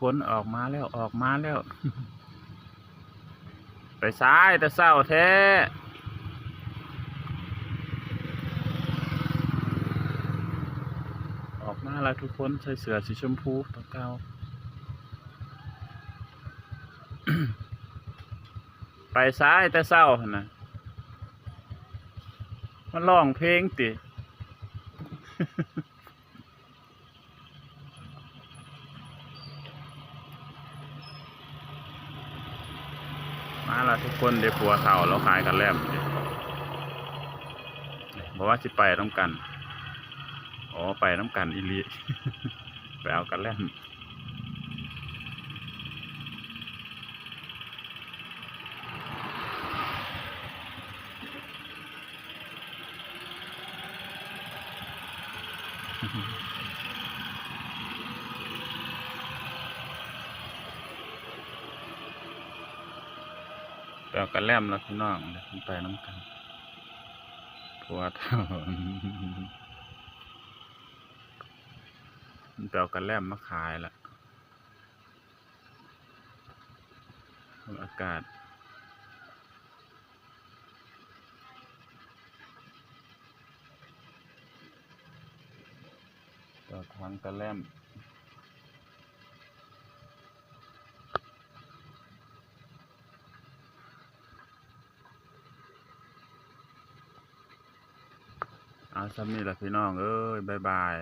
ຄົນອອກມາແລ້ວ ອອກມາແລ້ວ ໄປສາຍແຕ່ເຊົ້າແທ້ ອອກມາແລ້ວທຸກຄົນ ໃສ່ເສື້ອສີຊົມພູຕົວເກົ່າ ໄປສາຍແຕ່ເຊົ້າຫັ້ນນະ ມາຮ້ອງເພງຕິ. ມາລະທຸກຄົນເດ້ ຜົວເຖົ້າລາວຂາຍກະແລັມເດ້ ບໍ່ວ່າຊິໄປນຳກັນ ອໍ ໄປນຳກັນອີ່ຫຼີ ໄປເອົາກະແລັມ. ໄປເອົາກະແລັມລະພີ່ນ້ອງ ໄປນຳກັນ ຜົວເຖົ້າ ໄປເອົາກະແລັມມາຂາຍລະ. ອາກາດ ຕໍ່ທາງກະແລັມ ເອົາ ສ່ຳນີ້ລະພີ່ນ້ອງເອີຍ ບາຍບາຍ.